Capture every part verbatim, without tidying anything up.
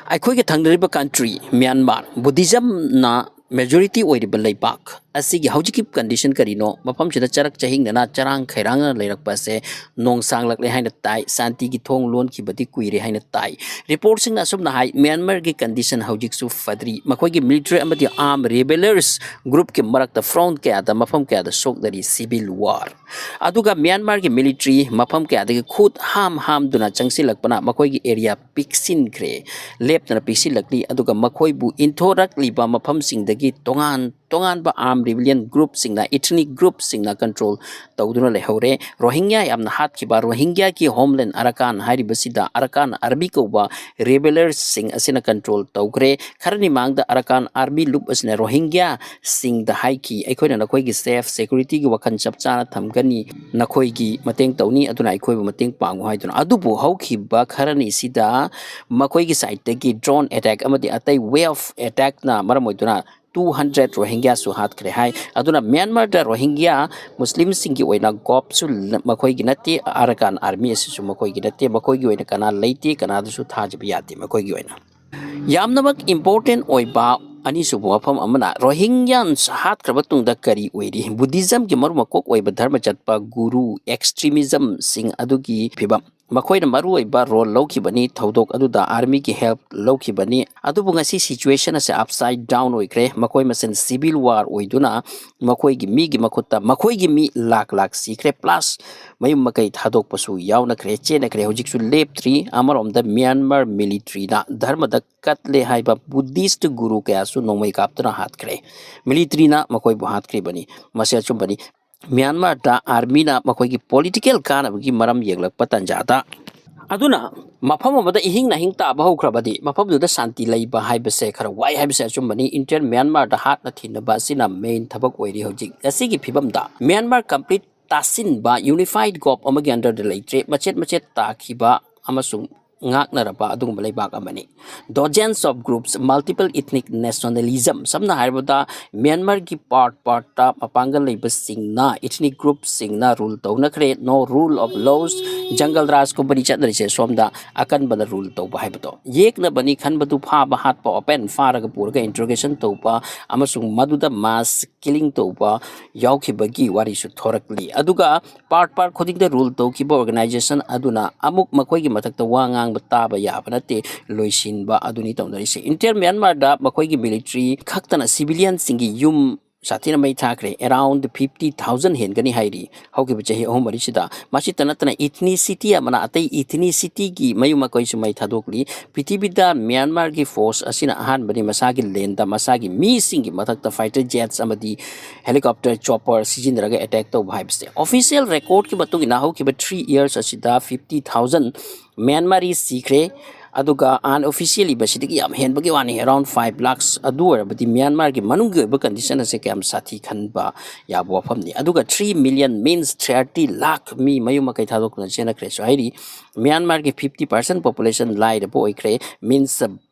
ꯑꯩꯈꯣꯏꯒ ꯊꯪꯅꯔꯤꯕ country Myanmar, Buddhismꯅ majority ꯑꯣꯏꯔꯤꯕ ꯂꯩꯕꯥꯛ ꯑꯁꯤꯒꯤ ꯍꯧꯖꯤꯛꯀꯤ condition ꯀꯔꯤꯅꯣ? ꯃꯐꯝꯁꯤꯗ ꯆꯔꯛ ꯆꯍꯤꯡꯅꯅ ꯆꯔꯥꯡ ꯈꯩꯔꯥꯡꯅ ꯂꯩꯔꯛꯄ ꯑꯁꯦ ꯅꯣꯡ ꯁꯥꯡꯂꯛꯂꯦ ꯍꯥꯏꯅ ꯇꯥꯏ꯫ ꯁꯥꯟꯇꯤꯒꯤ ꯊꯣꯡ ꯂꯣꯟꯈꯤꯕꯗꯤ ꯀꯨꯏꯔꯦ ꯍꯥꯏꯅ ꯇꯥꯏ꯫ Reportꯁꯤꯡꯅ ꯑꯁꯨꯝꯅ ꯍꯥꯏ, ꯃ꯭ꯌꯥꯟꯃꯥꯔꯒꯤ condition ꯍꯧꯖꯤꯛꯁꯨ ꯐꯗ꯭ꯔꯤ꯫ ꯃꯈꯣꯏꯒꯤ military ꯑꯃꯗꯤ armed rebellers groupꯀꯤ ꯃꯔꯛꯇ front ꯀꯌꯥꯗ, ꯃꯐꯝ ꯀꯌꯥꯗ ꯁꯣꯛꯅꯔꯤ꯫ Civil war꯫ ꯑꯗꯨꯒ ꯃ꯭ꯌꯥꯟꯃꯥꯔꯒꯤ military ꯃꯐꯝ ꯀꯌꯥꯗꯒꯤ ꯈꯨꯠ ꯍꯥꯝ ꯍꯥꯝꯗꯨꯅ ꯆꯪꯁꯤꯜꯂꯛꯄꯅ ꯃꯈꯣꯏꯒꯤ area ꯄꯤꯛꯁꯤꯟꯈ꯭ꯔꯦ꯫ ꯂꯦꯞꯇꯅ ꯄꯤꯛꯁꯤꯜꯂꯛꯂꯤ꯫ ꯑꯗꯨꯒ ꯃꯈꯣꯏꯕꯨ ꯏꯟꯊꯣꯔꯛꯂꯤꯕ ꯃꯐꯝꯁꯤꯡꯗꯒꯤ ꯇꯣꯉꯥꯟ ꯇꯣꯉꯥꯟꯕ armed rebellion groupꯁꯤꯡꯅ, ethnic groupꯁꯤꯡꯅ control ꯇꯧꯗꯨꯅ ꯂꯩꯍꯧꯔꯦ꯫ ꯔꯣꯍꯤꯡꯒ꯭ꯌꯥ ꯌꯥꯝꯅ ꯍꯥꯠꯈꯤꯕ, ꯔꯣꯍꯤꯡꯒ꯭ꯌꯥꯒꯤ homeland ꯑꯔꯥꯀꯥꯟ ꯍꯥꯏꯔꯤꯕꯁꯤꯗ ꯑꯔꯥꯀꯥꯟ army ꯀꯧꯕ rebellersꯁꯤꯡ ꯑꯁꯤꯅ control ꯇꯧꯈ꯭ꯔꯦ꯫ ꯈꯔꯅꯤ ꯃꯥꯡꯗ ꯑꯔꯥꯀꯥꯟ army ꯂꯨꯞ ꯑꯁꯤꯅ ꯔꯣꯍꯤꯡꯒ꯭ꯌꯥꯁꯤꯡꯗ ꯍꯥꯏꯈꯤ, "ꯑꯩꯈꯣꯏꯅ ꯅꯈꯣꯏꯒꯤ safe securityꯒꯤ ꯋꯥꯈꯜ ꯆꯞ ꯆꯥꯅ ꯊꯝꯒꯅꯤ, ꯅꯈꯣꯏꯒꯤ ꯃꯇꯦꯡ ꯇꯧꯅꯤ, ꯑꯗꯨꯅ ꯑꯩꯈꯣꯏꯕꯨ ꯃꯇꯦꯡ ꯄꯥꯡꯉꯨ" ꯍꯥꯏꯗꯨꯅ꯫ ꯑꯗꯨꯕꯨ ꯍꯧꯈꯤꯕ ꯈꯔꯅꯤꯁꯤꯗ ꯃꯈꯣꯏꯒꯤ sideꯇꯒꯤ drone attack ꯑꯃꯗꯤ ꯑꯇꯩ wave attackꯅ ꯃꯔꯝ ꯑꯣꯏꯗꯨꯅ two hundred ꯔꯣꯍꯤꯡꯒ꯭ꯌꯥꯁꯨ ꯍꯥꯠꯈ꯭ꯔꯦ ꯍꯥꯏ꯫ ꯑꯗꯨꯅ ꯃ꯭ꯌꯥꯟꯃꯥꯔꯗ ꯔꯣꯍꯤꯡꯒ꯭ꯌꯥ ꯃꯨꯁꯂꯤꯝꯁꯤꯡꯒꯤ ꯑꯣꯏꯅ ꯒꯣꯞꯁꯨ ꯃꯈꯣꯏꯒꯤ ꯅꯠꯇꯦ, ꯑꯔꯀꯥꯟ army ꯑꯁꯤꯁꯨ ꯃꯈꯣꯏꯒꯤ ꯅꯠꯇꯦ, ꯃꯈꯣꯏꯒꯤ ꯑꯣꯏꯅ ꯀꯅꯥ ꯂꯩꯇꯦ, ꯀꯅꯥꯗꯁꯨ ꯊꯥꯖꯕ ꯌꯥꯗꯦ ꯃꯈꯣꯏꯒꯤ ꯑꯣꯏꯅ꯫ ꯌꯥꯝꯅꯃꯛ important ꯑꯣꯏꯕ ꯑꯅꯤꯁꯨꯕ ꯋꯥꯐꯝ ꯑꯃꯅ, Rohingyans ꯍꯥꯠꯈ꯭ꯔꯕ ꯇꯨꯡꯗ ꯀꯔꯤ ꯑꯣꯏꯔꯤ? Buddhismꯒꯤ ꯃꯔꯨ ꯃꯀꯣꯛ ꯑꯣꯏꯕ ꯙꯔꯃ ꯆꯠꯄ ꯒꯨꯔꯨ extremismꯁꯤꯡ ꯑꯗꯨꯒꯤ ꯐꯤꯕꯝ꯫ ꯃꯈꯣꯏꯅ ꯃꯔꯨꯑꯣꯏꯕ role ꯂꯧꯈꯤꯕꯅꯤ, ꯊꯧꯗꯣꯛ ꯑꯗꯨꯗ armyꯒꯤ help ꯂꯧꯈꯤꯕꯅꯤ꯫ ꯑꯗꯨꯕꯨ ꯉꯁꯤ situation ꯑꯁꯤ upside down ꯑꯣꯏꯈ꯭ꯔꯦ꯫ ꯃꯈꯣꯏ ꯃꯁꯦꯟ civil war ꯑꯣꯏꯗꯨꯅ ꯃꯈꯣꯏꯒꯤ ꯃꯤꯒꯤ ꯃꯈꯨꯠꯇ ꯃꯈꯣꯏꯒꯤ ꯃꯤ ꯂꯥꯛ ꯂꯥꯛ ꯁꯤꯈ꯭ꯔꯦ, plus ꯃꯌꯨꯝ ꯃꯀꯩ ꯊꯥꯗꯣꯛꯄꯁꯨ ꯌꯥꯎꯅꯈ꯭ꯔꯦ, ꯆꯦꯟꯅꯈ꯭ꯔꯦ꯫ ꯍꯧꯖꯤꯛꯁꯨ ꯂꯦꯞꯇ꯭ꯔꯤ꯫ ꯑꯃꯔꯣꯝꯗ ꯃ꯭ꯌꯥꯟꯃꯥꯔ militaryꯅ ꯙꯔꯃꯗ ꯀꯠꯂꯦ ꯍꯥꯏꯕ Buddhist ꯒꯨꯔꯨ ꯀꯌꯥꯁꯨ ꯅꯣꯡꯃꯩ ꯀꯥꯞꯇꯨꯅ ꯍꯥꯠꯈ꯭ꯔꯦ꯫ Militaryꯅ ꯃꯈꯣꯏꯕꯨ ꯍꯥꯠꯈ꯭ꯔꯤꯕꯅꯤ꯫ ꯃꯁꯤ ꯑꯆꯨꯝꯕꯅꯤ꯫ ꯃ꯭ꯌꯥꯟꯃꯥꯔꯗ armyꯅ ꯃꯈꯣꯏꯒꯤ political ꯀꯥꯟꯅꯕꯒꯤ ꯃꯔꯝ ꯌꯦꯡꯂꯛꯄ ꯇꯥꯟꯖꯥꯗ, ꯑꯗꯨꯅ ꯃꯐꯝ ꯑꯃꯗ ꯏꯍꯤꯡ ꯅꯥꯍꯤꯡ ꯇꯥꯕ ꯍꯧꯈ꯭ꯔꯕꯗꯤ ꯃꯐꯝꯗꯨꯗ ꯁꯥꯟꯇꯤ ꯂꯩꯕ ꯍꯥꯏꯕꯁꯦ ꯈꯔ ꯋꯥꯏ ꯍꯥꯏꯕꯁꯦ ꯑꯆꯨꯝꯕꯅꯤ꯫ Inter Myanmarꯗ ꯍꯥꯠꯅ ꯊꯤꯅꯕ ꯑꯁꯤꯅ main ꯊꯕꯛ ꯑꯣꯏꯔꯤ ꯍꯧꯖꯤꯛ꯫ ꯑꯁꯤꯒꯤ ꯐꯤꯕꯝꯗ ꯃ꯭ꯌꯥꯟꯃꯥꯔ complete ꯇꯥꯁꯤꯟꯕ unified govt ꯑꯃꯒꯤ underꯗ ꯂꯩꯇ꯭ꯔꯦ꯫ ꯃꯆꯦꯠ ꯃꯆꯦꯠ ꯇꯥꯈꯤꯕ ꯑꯃꯁꯨꯡ ꯉꯥꯛꯅꯔꯕ ꯑꯗꯨꯒꯨꯝꯕ ꯂꯩꯕꯥꯛ ꯑꯃꯅꯤ꯫ Dozens of groups, multiple ethnic nationalism, ꯁꯝꯅ ꯍꯥꯏꯔꯕꯗ ꯃ꯭ꯌꯥꯟꯃꯥꯔꯒꯤ part part ꯃꯄꯥꯡꯒꯜ ꯂꯩꯕꯁꯤꯡꯅ, ethnic group ꯁꯤꯡꯅ rule ꯇꯧꯅꯈ꯭ꯔꯦ꯫ No rule of laws, jungle ꯔꯥꯖ ꯀꯨꯝꯕꯅꯤ ꯆꯠꯅꯔꯤꯁꯦ꯫ ꯁꯣꯝꯗ ꯑꯀꯟꯕꯅ rule ꯇꯧꯕ ꯍꯥꯏꯕꯗꯣ꯫ ꯌꯦꯛꯅꯕꯅꯤ ꯈꯟꯕꯗꯨ ꯐꯥꯕ, ꯍꯥꯠꯄ, open, ꯐꯥꯔꯒ ꯄꯨꯔꯒ interrogation ꯇꯧꯕ ꯑꯃꯁꯨꯡ ꯃꯗꯨꯗ mass killing ꯇꯧꯕ ꯌꯥꯎꯈꯤꯕꯒꯤ ꯋꯥꯔꯤꯁꯨ ꯊꯣꯔꯛꯂꯤ꯫ ꯑꯗꯨꯒ part part ꯈꯨꯗꯤꯡꯗ rule ꯇꯧꯈꯤꯕ organization ꯑꯗꯨꯅ ꯑꯃꯨꯛ ꯃꯈꯣꯏꯒꯤ ꯃꯊꯛꯇ ꯋꯥ ꯉꯥꯡꯕ ꯇꯥꯕ ꯌꯥꯕ ꯅꯠꯇꯦ, ꯂꯣꯏꯁꯤꯟꯕ ꯑꯗꯨꯅꯤ ꯇꯧꯅꯔꯤꯁꯦ꯫ Interior ꯃ꯭ꯌꯥꯟꯃꯥꯔꯗ ꯃꯈꯣꯏꯒꯤ military ꯈꯛꯇꯅ civilian ꯁꯤꯡꯒꯤ ꯌꯨꯝ ꯁꯥꯊꯤꯅ ꯃꯩ ꯊꯥꯈ꯭ꯔꯦ꯫ Around fifty thousand ꯍꯦꯟꯒꯅꯤ ꯍꯥꯏꯔꯤ ꯍꯧꯈꯤꯕ ꯆꯍꯤ ꯑꯍꯨꯝ ꯃꯔꯤꯁꯤꯗ꯫ ꯃꯁꯤꯇ ꯅꯠꯇꯅ ethnicity ꯑꯃꯅ ꯑꯇꯩ ethnicity ꯒꯤ ꯃꯌꯨꯝ ꯃꯀꯩꯁꯨ ꯃꯩ ꯊꯥꯗꯣꯛꯂꯤ꯫ ꯄ꯭ꯔꯤꯊꯤꯕꯤꯗ ꯃ꯭ꯌꯥꯟꯃꯥꯔꯒꯤ force ꯑꯁꯤꯅ ꯑꯍꯥꯟꯕꯅꯤ ꯃꯁꯥꯒꯤ land ꯗ ꯃꯁꯥꯒꯤ ꯃꯤꯁꯤꯡꯒꯤ ꯃꯊꯛꯇ fighter jets ꯑꯃꯗꯤ helicopter, chopper ꯁꯤꯖꯤꯟꯅꯔꯒ attack ꯇꯧꯕ ꯍꯥꯏꯕꯁꯦ꯫ Official record ꯀꯤ ꯃꯇꯨꯡ ꯏꯟꯅ ꯍꯧꯈꯤꯕ three years ꯑꯁꯤꯗ fifty thousand ꯃ꯭ꯌꯥꯟꯃꯥꯔꯤ ꯁꯤꯈ꯭ꯔꯦ꯫ ꯑꯗꯨꯒ unofficially ꯃꯁꯤꯗꯒꯤ ꯌꯥꯝ ꯍꯦꯟꯕꯒꯤ ꯋꯥꯅꯤ, around five lakhs꯫ ꯑꯗꯨ ꯑꯣꯏꯔꯕꯗꯤ ꯃ꯭ꯌꯥꯟꯃꯥꯔꯒꯤ ꯃꯅꯨꯡꯒꯤ ꯑꯣꯏꯕ condition ꯑꯁꯦ ꯀꯌꯥꯝ ꯁꯥꯊꯤ ꯈꯟꯕ ꯌꯥꯕ ꯋꯥꯐꯝꯅꯤ꯫ ꯑꯗꯨꯒ three million means thirty lakh ꯃꯤ ꯃꯌꯨꯝ ꯃꯀꯩ ꯊꯥꯗꯣꯛꯇꯨꯅ ꯆꯦꯟꯅꯈ꯭ꯔꯦꯁꯨ ꯍꯥꯏꯔꯤ꯫ ꯃ꯭ꯌꯥꯟꯃꯥꯔꯒꯤ fifty percent population ꯂꯥꯏꯔꯕ ꯑꯣꯏꯈ꯭ꯔꯦ, means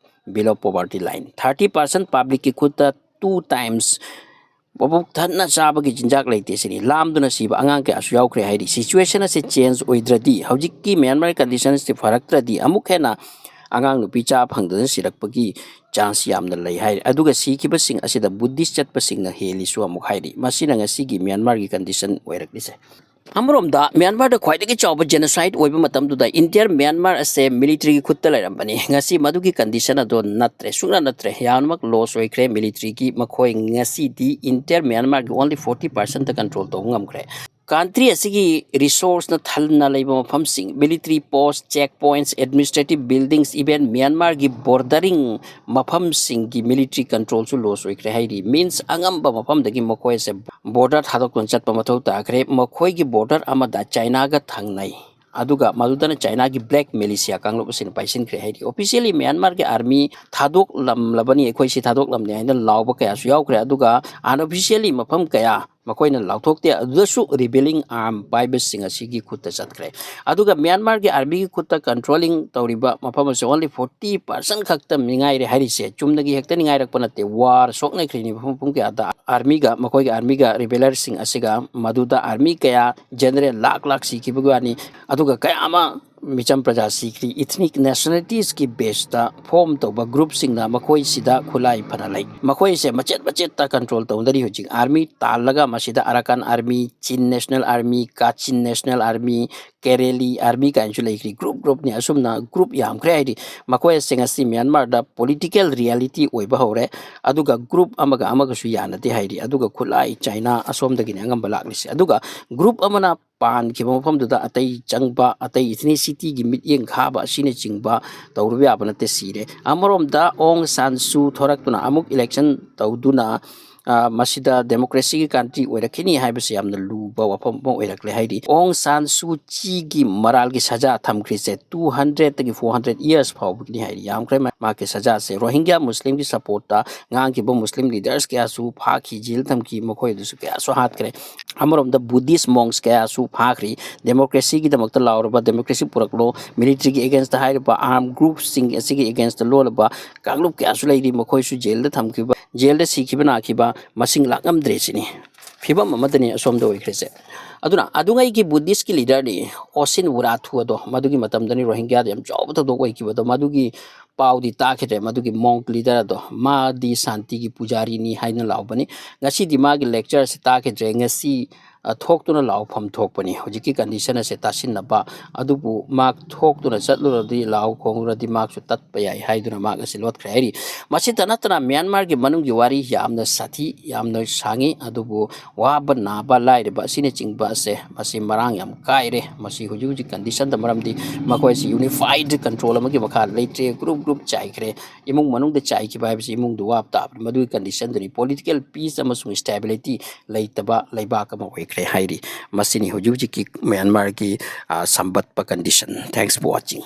below poverty line꯫ Thirty percent public ꯀꯤ ꯈꯨꯠꯇ two times ꯃꯕꯨꯛ ꯊꯟꯅ ꯆꯥꯕꯒꯤ ꯆꯤꯟꯖꯥꯛ ꯂꯩꯇꯦ ꯁꯤꯅꯤ꯫ ꯂꯥꯝꯗꯨꯅ ꯁꯤꯕ ꯑꯉꯥꯡ ꯀꯌꯥꯁꯨ ꯌꯥꯎꯈ꯭ꯔꯦ ꯍꯥꯏꯔꯤ꯫ Situation ꯑꯁꯤ change ꯑꯣꯏꯗ꯭ꯔꯗꯤ, ꯍꯧꯖꯤꯛꯀꯤ ꯃ꯭ꯌꯥꯟꯃꯥꯔ condition ꯑꯁꯤ ꯐꯔꯛꯇ꯭ꯔꯗꯤ ꯑꯃꯨꯛ ꯍꯦꯟꯅ ꯑꯉꯥꯡ ꯅꯨꯄꯤ ꯆꯥ ꯐꯪꯗꯅ ꯁꯤꯔꯛꯄꯒꯤ chance ꯌꯥꯝꯅ ꯂꯩ ꯍꯥꯏꯔꯤ꯫ ꯑꯗꯨꯒ ꯁꯤꯈꯤꯕꯁꯤꯡ ꯑꯁꯤꯗ Buddhist ꯆꯠꯄꯁꯤꯡꯅ ꯍꯦꯜꯂꯤꯁꯨ ꯑꯃꯨꯛ ꯍꯥꯏꯔꯤ꯫ ꯃꯁꯤꯅ ꯉꯁꯤꯒꯤ ꯃ꯭ꯌꯥꯟꯃꯥꯔꯒꯤ condition ꯑꯣꯏꯔꯛꯂꯤꯁꯦ꯫ ꯑꯃꯔꯣꯝꯗ ꯃ꯭ꯌꯥꯟꯃꯥꯔꯗ ꯈ꯭ꯋꯥꯏꯗꯒꯤ ꯆꯥꯎꯕ genocide ꯑꯣꯏꯕ ꯃꯇꯝꯗꯨꯗ interior ꯃ꯭ꯌꯥꯟꯃꯥꯔ ꯑꯁꯦ military ꯒꯤ ꯈꯨꯠꯇ ꯂꯩꯔꯝꯕꯅꯤ꯫ ꯉꯁꯤ ꯃꯗꯨꯒꯤ condition ꯑꯗꯣ ꯅꯠꯇ꯭ꯔꯦ, ꯁꯨꯡꯅ ꯅꯠꯇ꯭ꯔꯦ꯫ ꯌꯥꯝꯅꯃꯛ loss ꯑꯣꯏꯈ꯭ꯔꯦ military ꯒꯤ꯫ ꯃꯈꯣꯏ ꯉꯁꯤꯗꯤ interior ꯃ꯭ꯌꯥꯟꯃꯥꯔꯒꯤ only forty percent ꯗ control ꯇꯧꯕ ꯉꯝꯈ꯭ꯔꯦ꯫ Country ꯑꯁꯤꯒꯤ resource ꯅ ꯊꯜꯅ ꯂꯩꯕ ꯃꯐꯝꯁꯤꯡ, military post, check points, administrative buildings, even ꯃ꯭ꯌꯥꯟꯃꯥꯔꯒꯤ bordering ꯃꯐꯝꯁꯤꯡꯒꯤ military control ꯁꯨ loss ꯑꯣꯏꯈ꯭ꯔꯦ ꯍꯥꯏꯔꯤ꯫ Means ꯑꯉꯝꯕ ꯃꯐꯝꯗꯒꯤ ꯃꯈꯣꯏꯁꯦ border ꯊꯥꯗꯣꯛꯇꯨꯅ ꯆꯠꯄ ꯃꯊꯧ ꯇꯥꯈ꯭ꯔꯦ꯫ ꯃꯈꯣꯏꯒꯤ border ꯑꯃꯗ ꯆꯥꯏꯅꯥꯒ ꯊꯪꯅꯩ꯫ ꯑꯗꯨꯒ ꯃꯗꯨꯗꯅ ꯆꯥꯏꯅꯥꯒꯤ black militia ꯀꯥꯡꯂꯨꯞ ꯑꯁꯤꯅ ꯄꯥꯏꯁꯤꯟꯈ꯭ꯔꯦ ꯍꯥꯏꯔꯤ꯫ Officially ꯃ꯭ꯌꯥꯟꯃꯥꯔꯒꯤ army ꯊꯥꯗꯣꯛꯂꯝꯂꯕꯅꯤ, ꯑꯩꯈꯣꯏꯁꯤ ꯊꯥꯗꯣꯛꯂꯝꯅꯤ ꯍꯥꯏꯅ ꯂꯥꯎꯕ ꯀꯌꯥꯁꯨ ꯌꯥꯎꯈ꯭ꯔꯦ꯫ ꯑꯗꯨꯒ unofficially ꯃꯐꯝ ꯀꯌꯥ ꯃꯈꯣꯏꯅ ꯂꯥꯎꯊꯣꯛꯇꯦ꯫ ꯑꯗꯨꯗꯁꯨ ꯔꯤꯕꯦꯂꯤꯡ ꯑꯥꯔꯝ ꯄꯥꯏꯕꯁꯤꯡ ꯑꯁꯤꯒꯤ ꯈꯨꯠꯇ ꯆꯠꯈ꯭ꯔꯦ꯫ ꯑꯗꯨꯒ ꯃ꯭ꯌꯥꯟꯃꯥꯔꯒꯤ ꯑꯥꯔꯃꯤꯒꯤ ꯈꯨꯠꯇ ꯀꯟꯇ꯭ꯔꯣꯂꯤꯡ ꯇꯧꯔꯤꯕ ꯃꯐꯝ ꯑꯁꯤ only forty percent ꯈꯛꯇ ꯃꯤꯉꯥꯏꯔꯦ ꯍꯥꯏꯔꯤꯁꯦ ꯆꯨꯝꯅꯒꯤ ꯍꯦꯛꯇ ꯅꯤꯡꯉꯥꯏꯔꯛꯄ ꯅꯠꯇꯦ꯫ ꯋꯥꯔ ꯁꯣꯛꯅꯈ꯭ꯔꯤꯅꯤ ꯃꯐꯝ ꯃꯐꯝ ꯀꯌꯥꯗ ꯑꯥꯔꯃꯤꯒ ꯃꯈꯣꯏꯒꯤ ꯑꯥꯔꯃꯤꯒ ꯔꯤꯕꯦꯂꯔꯁꯤꯡ ꯑꯁꯤꯒ꯫ ꯃꯗꯨꯗ ꯑꯥꯔꯃꯤ ꯀꯌꯥ, ꯖꯦꯅꯔꯦꯜ ꯂꯥꯛ ꯂꯥꯛ ꯁꯤꯈꯤꯕꯒꯤ ꯋꯥꯅꯤ꯫ ꯑꯗꯨꯒ ꯀꯌꯥ ꯑꯃ ꯃꯤꯆꯝ ꯄ꯭ꯔꯖꯥ ꯁꯤꯈ꯭ꯔꯤ꯫ ꯏꯊꯅꯤꯛ ꯅꯦꯁꯅꯦꯂꯤꯇꯤꯁꯀꯤ ꯕꯦꯁꯇ ꯐꯣꯝ ꯇꯧꯕ ꯒ꯭ꯔꯨꯞꯁꯤꯡꯅ ꯃꯈꯣꯏꯁꯤꯗ ꯈꯨꯠꯂꯥꯏ ꯐꯅ ꯂꯩ꯫ ꯃꯈꯣꯏꯁꯦ ꯃꯆꯦꯠ ꯃꯆꯦꯠꯇ ꯀꯟꯇ꯭ꯔꯣꯜ ꯇꯧꯅꯔꯤ ꯍꯧꯖꯤꯛ꯫ ꯑꯥꯔꯃꯤ ꯇꯥꯜꯂꯒ ꯃꯁꯤꯗ ꯑꯔꯥꯀꯥꯟ ꯑꯥꯔꯃꯤ, ꯆꯤꯟ ꯅꯦꯁꯅꯦꯜ ꯑꯥꯔꯃꯤ, ꯀꯥꯆꯤꯟ ꯅꯦꯁꯅꯦꯜ ꯑꯥꯔꯃꯤ, ꯀꯦꯔꯦꯂꯤ ꯑꯥꯔꯃꯤ ꯀꯥꯏꯅꯁꯨ ꯂꯩꯈ꯭ꯔꯤ꯫ ꯒ꯭ꯔꯨꯞ ꯒ꯭ꯔꯨꯞꯅꯤ꯫ ꯑꯁꯨꯝꯅ ꯒ꯭ꯔꯨꯞ ꯌꯥꯝꯈ꯭ꯔꯦ ꯍꯥꯏꯗꯤ ꯃꯈꯣꯏꯁꯤꯡ ꯑꯁꯤ ꯃ꯭ꯌꯥꯟꯃꯥꯔꯗ ꯄꯣꯂꯤꯇꯤꯀꯦꯜ ꯔꯤꯌꯦꯂꯤꯇꯤ ꯑꯣꯏꯕ ꯍꯧꯔꯦ꯫ ꯑꯗꯨꯒ ꯒ꯭ꯔꯨꯞ ꯑꯃꯒ ꯑꯃꯒꯁꯨ ꯌꯥꯅꯗꯦ ꯍꯥꯏꯔꯤ꯫ ꯑꯗꯨꯒ ꯈꯨꯠꯂꯥꯏ ꯆꯥꯏꯅꯥ ꯑꯁꯣꯝꯗꯒꯤꯅꯤ ꯑꯉꯝꯕ ꯂꯥꯛꯂꯤꯁꯦ꯫ ꯑꯗꯨꯒ ꯒ꯭ꯔꯨꯞ ꯑꯃꯅ ꯄꯥꯟꯈꯤꯕ ꯃꯐꯝꯗꯨꯗ ꯑꯇꯩ ꯆꯪꯕ, ꯑꯇꯩ ꯏꯊꯅꯤꯁꯤꯇꯤꯒꯤ ꯃꯤꯠꯌꯦꯡ ꯈꯥꯕ ꯑꯁꯤꯅꯆꯤꯡꯕ ꯇꯧꯔꯨꯕ ꯌꯥꯕ ꯅꯠꯇꯦ, ꯁꯤꯔꯦ꯫ ꯑꯃꯔꯣꯝꯗ ꯑꯣꯡ ꯁꯥꯟ ꯁꯨ ꯊꯣꯔꯛꯇꯨꯅ ꯑꯃꯨꯛ ꯏꯂꯦꯛꯁꯟ ꯇꯧꯗꯨꯅ, ꯑ, ꯃꯁꯤꯗ ꯗꯦꯃꯣꯀ꯭ꯔꯦꯁꯤꯒꯤ ꯀꯟꯇ꯭ꯔꯤ ꯑꯣꯏꯔꯛꯈꯤꯅꯤ ꯍꯥꯏꯕꯁꯤ ꯌꯥꯝꯅ ꯂꯨꯕ ꯋꯥꯐꯝ ꯑꯃ ꯑꯣꯏꯔꯛꯂꯦ ꯍꯥꯏꯔꯤ꯫ ꯑꯣꯡ ꯁꯥꯟ ꯁꯨ ꯆꯤꯒꯤ ꯃꯔꯥꯜꯒꯤ ꯁꯖꯥ ꯊꯝꯈ꯭ꯔꯤꯁꯦ two hundredꯇꯒꯤ four hundred years ꯐꯥꯎꯕꯒꯤꯅꯤ ꯍꯥꯏꯔꯤ꯫ ꯌꯥꯝꯈ꯭ꯔꯦ ꯃꯥ-, ꯃꯍꯥꯛꯀꯤ ꯁꯖꯥꯁꯦ꯫ ꯔꯣꯍꯤꯡꯒ꯭ꯌꯥ ꯃꯨꯁꯂꯤꯝꯒꯤ ꯁꯄꯣꯔꯠꯇ ꯉꯥꯡꯈꯤꯕ ꯃꯨꯁꯂꯤꯝ ꯂꯤꯗꯔꯁ ꯀꯌꯥꯁꯨ ꯐꯥꯈꯤ, ꯖꯦꯜ ꯊꯝꯈꯤ, ꯃꯈꯣꯏ ꯑꯗꯨꯁꯨ ꯀꯌꯥꯁꯨ ꯍꯥꯠꯈ꯭ꯔꯦ꯫ ꯑꯃꯔꯣꯝꯗ ꯕꯨꯙꯤꯁ ꯃꯣꯡꯁ ꯀꯌꯥꯁꯨ ꯐꯥꯈ꯭ꯔꯤ꯫ ꯗꯦꯃꯣꯀ꯭ꯔꯦꯁꯤꯒꯤꯗꯃꯛꯇ ꯂꯥꯎꯔꯕ, ꯗꯦꯃꯣꯀ꯭ꯔꯦꯁꯤ ꯄꯨꯔꯛꯂꯣ, ꯃꯤꯂꯤꯇ꯭ꯔꯤꯒꯤ ꯑꯦꯒꯦꯟꯁꯇ ꯍꯥꯏꯔꯤꯕ ꯑꯥꯔꯝ ꯒ꯭ꯔꯨꯞꯁꯤꯡ ꯑꯁꯤꯒꯤ ꯑꯦꯒꯦꯟꯁꯇ ꯂꯣꯜꯂꯕ ꯀꯥꯡꯂꯨꯞ ꯀꯌꯥꯁꯨ ꯂꯩꯔꯤ꯫ ꯃꯈꯣꯏꯁꯨ ꯖꯦꯜꯗ ꯊꯝꯈꯤꯕ, ꯖꯦꯜꯗ ꯁꯤꯈꯤꯕ ꯅꯥꯈꯤꯕ ꯃꯁꯤꯡ ꯂꯥꯛꯉꯝꯗ꯭ꯔꯦ ꯁꯤꯅꯤ꯫ ꯐꯤꯕꯝ ꯑꯃꯗꯅꯤ ꯑꯁꯣꯝꯗ ꯑꯣꯏꯈ꯭ꯔꯤꯁꯦ꯫ ꯑꯗꯨꯅ ꯑꯗꯨꯉꯩꯒꯤ ꯕꯨꯙꯤꯁꯀꯤ ꯂꯤꯗꯔꯅꯤ ꯑꯣꯁꯤꯟ ꯋꯨꯔꯥꯊꯨ ꯑꯗꯣ, ꯃꯗꯨꯒꯤ ꯃꯇꯝꯗꯅꯤ ꯔꯣꯍꯤꯡꯒ꯭ꯌꯥꯗ ꯌꯥꯝ ꯆꯥꯎꯕ ꯊꯧꯗꯣꯛ ꯑꯣꯏꯈꯤꯕꯗꯣ, ꯃꯗꯨꯒꯤ ꯄꯥꯎꯗꯤ ꯇꯥꯈꯤꯗ꯭ꯔꯦ꯫ ꯃꯗꯨꯒꯤ ꯃꯣꯡꯛ ꯂꯤꯗꯔ ꯑꯗꯣ, ꯃꯥꯗꯤ ꯁꯥꯟꯇꯤꯒꯤ ꯄꯨꯖꯥꯔꯤꯅꯤ ꯍꯥꯏꯅ ꯂꯥꯎꯕꯅꯤ꯫ ꯉꯁꯤꯗꯤ ꯃꯥꯒꯤ ꯂꯦꯛꯆꯔꯁꯤ ꯇꯥꯈꯤꯗ꯭ꯔꯦ꯫ ꯉꯁꯤ, ꯑ, ꯊꯣꯛꯇꯨꯅ ꯂꯥꯎꯐꯝ ꯊꯣꯛꯄꯅꯤ꯫ ꯍꯧꯖꯤꯛꯀꯤ ꯀꯟꯗꯤꯁꯟ ꯑꯁꯦ ꯇꯥꯁꯤꯟꯅꯕ, ꯑꯗꯨꯕꯨ ꯃꯍꯥꯛ ꯊꯣꯛꯇꯨꯅ ꯆꯠꯂꯨꯔꯗꯤ, ꯂꯥꯎ ꯈꯣꯡꯂꯨꯔꯗꯤ ꯃꯍꯥꯛꯁꯨ ꯇꯠꯄ ꯌꯥꯏ ꯍꯥꯏꯗꯨꯅ ꯃꯍꯥꯛ ꯑꯁꯤ ꯂꯣꯠꯈ꯭ꯔꯦ ꯍꯥꯏꯔꯤ꯫ ꯃꯁꯤꯇ ꯅꯠꯇꯅ ꯃ꯭ꯌꯥꯟꯃꯥꯔꯒꯤ ꯃꯅꯨꯡꯒꯤ ꯋꯥꯔꯤ ꯌꯥꯝꯅ ꯁꯥꯊꯤ, ꯌꯥꯝꯅ ꯁꯥꯡꯉꯤ, ꯑꯗꯨꯕꯨ ꯋꯥꯕ, ꯅꯥꯕ, ꯂꯥꯏꯔꯕ ꯑꯁꯤꯅꯆꯤꯡꯕ ꯑꯁꯦ ꯃꯁꯤ ꯃꯔꯥꯡ ꯌꯥꯝ ꯀꯥꯏꯔꯦ꯫ ꯃꯁꯤ ꯍꯧꯖꯤꯛ ꯍꯧꯖꯤꯛ ꯀꯟꯗꯤꯁꯟꯗ, ꯃꯔꯝꯗꯤ ꯃꯈꯣꯏꯁꯤ ꯌꯨꯅꯤꯐꯥꯏꯗ ꯀꯟꯇ꯭ꯔꯣꯜ ꯑꯃꯒꯤ ꯃꯈꯥꯗ ꯂꯩꯇ꯭ꯔꯦ꯫ ꯒ꯭ꯔꯨꯞ ꯒ꯭ꯔꯨꯞ ꯆꯥꯏꯈ꯭ꯔꯦ꯫ ꯏꯃꯨꯡ ꯃꯅꯨꯡꯗ ꯆꯥꯏꯈꯤꯕ ꯍꯥꯏꯕꯁꯤ ꯏꯃꯨꯡꯗ ꯋꯥꯕ ꯇꯥꯕꯅꯤ꯫ ꯃꯗꯨꯒꯤ ꯀꯟꯗꯤꯁꯟꯗꯨꯅꯤ꯫ ꯄꯣꯂꯤꯇꯤꯀꯦꯜ ꯄꯤꯁ ꯑꯃꯁꯨꯡ ꯁ꯭ꯇꯦꯕꯤꯂꯤꯇꯤ ꯂꯩꯇꯕ ꯂꯩꯕꯥꯛ ꯑꯃ ꯑꯣꯏꯈ꯭ꯔꯦ ꯍꯥꯏꯔꯤ꯫ ꯃꯁꯤꯅꯤ ꯍꯧꯖꯤꯛ ꯍꯧꯖꯤꯛꯀꯤ ꯃ꯭ꯌꯥꯟꯃꯥꯔꯒꯤ, ꯑ, ꯁꯝꯕꯠꯄ ꯀꯟꯗꯤꯁꯟ꯫ Thanks for watching.